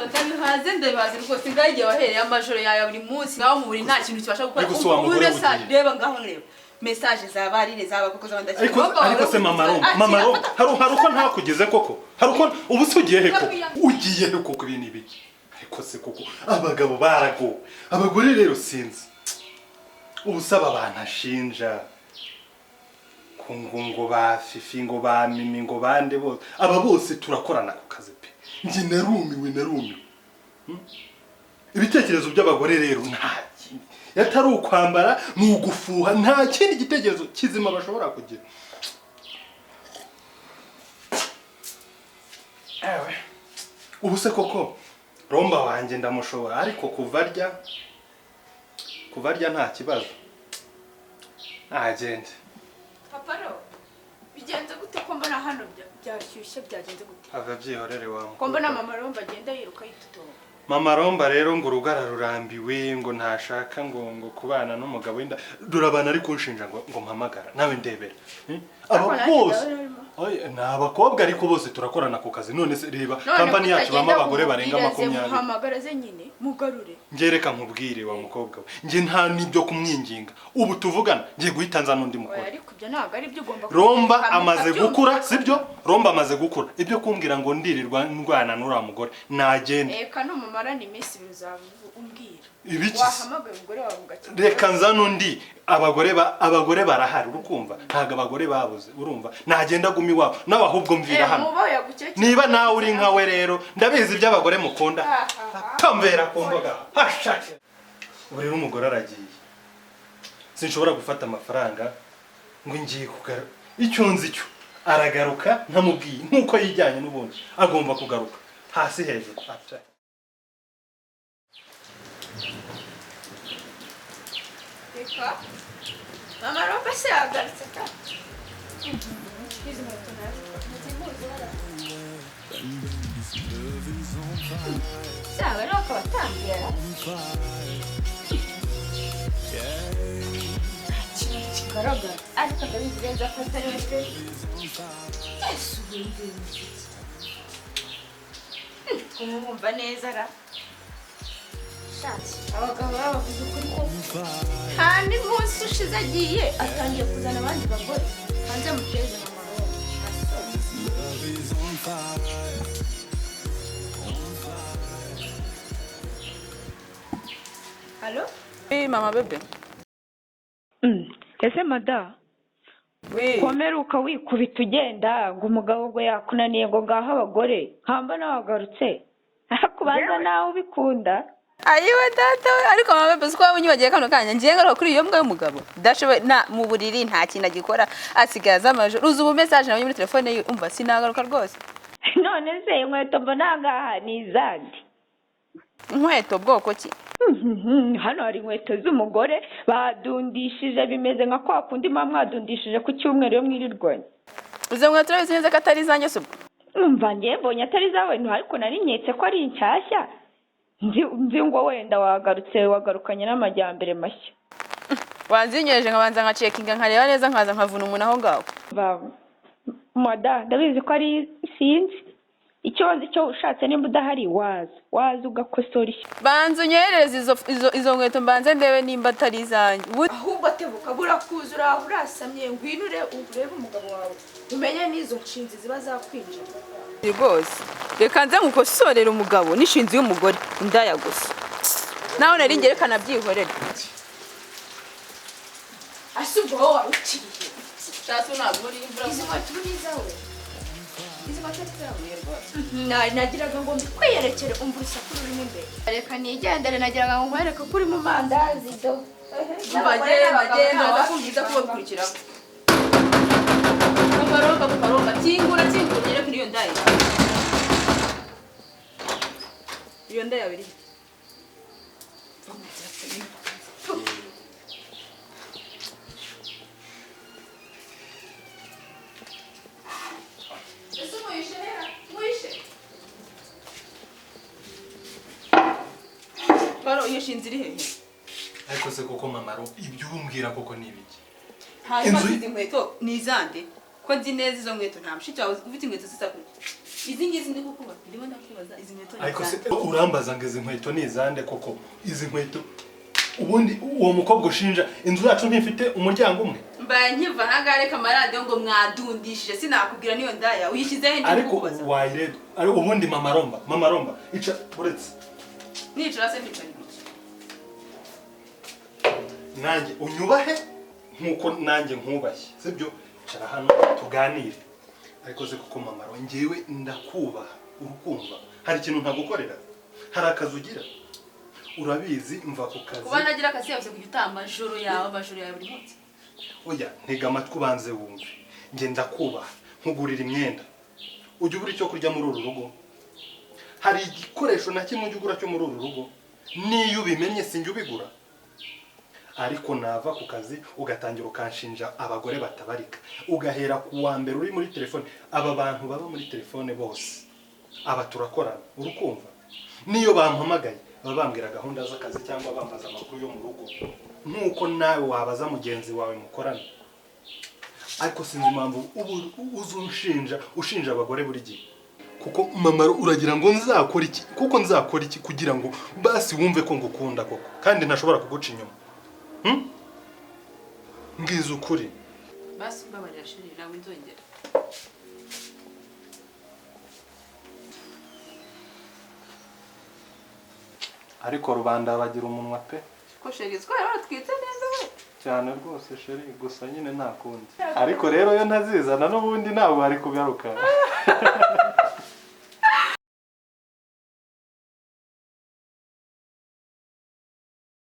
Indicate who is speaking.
Speaker 1: Umva, ndabihaze, ndabihaze rwose. Ngaho igihe wahereye amajoro yawe buri munsi ngaho mu buriri, nta kintu kibasha gukora.
Speaker 2: Ariko si wa mugore
Speaker 1: Urasa,
Speaker 2: ugiye.
Speaker 1: Reba ngaho, reba message za barire zaba koko zaba.
Speaker 2: Ariko ariko se, mama Roma, mama Roma, hari uko ntakugeze koko? Hari uko ubu se ugiye he koko? Ugiye he koko? Ibi ni ibiki? Ariko se koko abagabo baragowe, abagore rero sinzi. Ubu se aba bantu ashinja ko ngo ba Fifi, ngo ba Mimi, ngo bande bose, aba bose turakorana ku kazi pe, njye narumiwe, narumiwe. Ibitekerezo by'abagore rero nta kindi, atari ukwambara ni ugufuha, nta kindi gitekerezo kizima bashobora kugira. Ewe, ubu se koko Romba wanjye ndamushobora, ariko kuva arya nta kibazo, ntagende.
Speaker 1: Papa ro, bigenze gute ko mbona hano byashyushye? Byagenze gute?
Speaker 2: Ava, byihorere wa
Speaker 1: Ko mbona
Speaker 2: mukobwa.
Speaker 1: mama Romba agenda yiruka yitotomba?
Speaker 2: Mama Romba rero ngo urugo ararurambiwe, ngo ntashaka ngo kubana n'umugabo wenda. Dore abantu ari kunshinja ngo mpamagara nawe ndebera. Aba
Speaker 1: Ariko nanjye
Speaker 2: bose
Speaker 1: ndabona arimo.
Speaker 2: Oya, ni abakobwa, ariko bose turakorana ku kazi. None se reba kampani yacu ibamo abagore barenga 20.
Speaker 1: Muhamagara ze nyine, mugarure.
Speaker 2: Njye reka nkubwire wa mukobwa we, njye nta n'ibyo kumwinginga. Ubu tuvugana ngiye guhita nzana undi
Speaker 1: Oya,
Speaker 2: mukobwa.
Speaker 1: ariko ibyo ntabwo ari byo, ugomba
Speaker 2: Romba
Speaker 1: kumwereka
Speaker 2: amaze
Speaker 1: mukabyumva.
Speaker 2: gukura, sibyo? Romba amaze gukura. Ibyo kumbwira ngo ndirirwa ndwana n'uriya mugore, nagende.
Speaker 1: Reka numumarana iminsi 2 uzaba umbwira.
Speaker 2: Ibiki se?
Speaker 1: Wahamagaye umugore wawe mugakina.
Speaker 2: Reka nzane undi. Abagore barahari, urukumva? Ntabwo abagore babuze, urumva? Nagenda aguma iwabo nawe, ahubwo mvira hano.
Speaker 1: Muba yagukecuru.
Speaker 2: Niba nawe uri nkawe rero, ndabizi ibyo abagore mukunda. Pamvera ku mboga hashake. Ubu rero umugore aragiye, sinshobora gufata amafaranga ngo ngiye kugaruka. Icyo nzi cyo, aragaruka ntamubwiye, nk'uko yijyanye n'ubundi agomba kugaruka hasi hejuru. Apfa.
Speaker 1: Reka mama Romba se yagarutse ka izi nkweto nazo ntizimuzi hariya. Cyaba rero akaba atambwira nta kintu kigaragara, ariko ndabizi neza ko atari we pe. Yesu, wumve kumwumva neza ra. Shatse abagabo babavuze ukuri ko nta n'umunsi ushize agiye atangiye kuzana abandi bagore hanze. Muteze mama Romba. Asoni. Allo?
Speaker 3: Oui, mama bébé.
Speaker 4: Ese mada?
Speaker 3: Oui.
Speaker 4: Komeruka wikubita ugenda ngo umugabo ngo yakunaniye, ngo ngaho abagore nkamba nawe wagarutse, kubanza nawe ubikunda.
Speaker 3: Ayiwe data we, ariko mama bébé, siko waba unyibagiye kano kanya ngiye ngaruka kuri iyo mbwa y'umugabo. Dashoboye na mu buriri nta kintu agikora, asigaye aza amajoro. Uzi ubu message nabonye muri telefone ye, umva sinagaruka rwose.
Speaker 4: None se inkweto mbona ngaha ni izandi?
Speaker 3: Inkweto bwoko ki?
Speaker 4: Hano hari inkweto z'umugore badundishije, bimeze nka kwa kundi muba mwadundishije ku cyumweru iyo mwirirwanye.
Speaker 3: Izo nkweto urabizi neza ko atari izanjye se ubwo?
Speaker 4: Umva, ngewe mbonye atari izawe, ariko nari nketse ko ari inshyashya, nzi ngo wenda wagarutse, wagarukanye n'amajyambere mashya.
Speaker 3: Wanzinyereje nkabanza nkacekinga, nkareba neza, nkaza nkavuna umuntu aho ngaho.
Speaker 4: Mada, ndabizi ko ari, sinzi icyo nzi cyo, ushatse nimba udahari waza ugakosora ishyo.
Speaker 3: Banza unyoherereze izo nkweto, mbanze ndebe nimba atari izanjye.
Speaker 1: Ahubwo tebuka, burakuzura, urasamye, ngwino urebe umugabo wawe, umenye n'izo nshinzi ziba zakwinjira.
Speaker 3: Rwose reka nze ngukosorere umugabo n'ishinzi y'umugore, indaya gusa. Nawe nari ngerekana byihorere.
Speaker 1: Ase ubwo wowe wari ukiriye?
Speaker 3: Shatse ntabwo uri imvura.
Speaker 1: Izi nkweto ubu ni izawe? Izi nkweto ni izawe? Nagiraga ngo mbikwiyerekere. Umva urusaku rurimo imbere. Reka nigendere, nagiraga ngo nkwereke ko uri mu mandazi do.
Speaker 3: Umva, genda genda, ndakumviza kuba bikurikiraho. Papa Romba, papa Romba, kingura, kingura ugere kuri iyo ndaya. Iyo ndaya iri he? Va mu nzira, pe. Ese umuyishe hera? Umuyishe? Baro, iyo shinzi iri hehe?
Speaker 2: Ariko se koko mama Ro, ibyo umbwira koko ni ibiki?
Speaker 3: Hanyuma izi nkweto ni izande? Ko nzi neza izo nkweto, nta mushiki wawe ufite inkweto zisa gutya. Izi ngizi ndi kukubaza, ndimo ndakubaza izi nkweto ni
Speaker 2: Ariko se
Speaker 3: izande.
Speaker 2: urambaza ngo izi nkweto ni izande koko? Izi nkweto ubundi uwo mukobwa ushinja, inzu yacu ntifite umuryango umwe?
Speaker 3: Mbaye nkiva ahangaha, reka amaradiyo ngo mwadundishije, sinakubwira niyo ndaya uyishyizeho ndi
Speaker 2: Ariko
Speaker 3: kukubaza.
Speaker 2: wayireba, ariko ubundi mama Romba, mama Romba, ica uretse.
Speaker 3: Nicara se nicara ibiki?
Speaker 2: Nanjye unyubahe nkuko nanjye nkubashye, sibyo? Icara hano tuganire. Ariko se kuko mama Romba, njyewe ndakubaha, urukumva hari ikintu ntagukorera? Hari akazi ugira? Urabizi, mva ku kazi.
Speaker 3: Kuba nagira akazi yose, kujya utaha amajoro yawe, amajoro yawe buri munsi.
Speaker 2: Oya, ntega amatwi ubanze wumve. Njye ndakubaha, nkugurira imyenda. Ujya ubura icyo kurya muri uru rugo? Hari igikoresho na kimwe ujya ugura cyo muri uru rugo? Niyo ubimenye sinjya ubigura. Ariko nava ku kazi ugatangira ukanshinja abagore batabarika, ugahera ku wa mbere uri muri telefone. Aba bantu baba muri telefone bose aba turakorana, urukumva niyo bampamagaye baba bambwira gahunda z'akazi cyangwa bambaza amakuru yo mu rugo, nk'uko nawe wabaza mugenzi wawe mukorana. Ariko sinzi impamvu ubu uza unshinja, ushinja abagore buri gihe. Kuko mama, uragira ngo nzakora iki? Kuko nzakora iki kugira ngo basi wumve ko ngukunda koko kandi ntashobora kuguca inyuma? Hmm? Mbwiza ukuri.
Speaker 3: Basi mbabarira chéri, ntabwo nzongera.
Speaker 2: Ariko rubanda bagira umunwa pe.
Speaker 3: Ko chéri, twari baratwitse neza we.
Speaker 2: Cyane rwose chéri, gusa nyine nta kundi. Ariko rero yo ntazizana n'ubundi ntabwo bari kugaruka.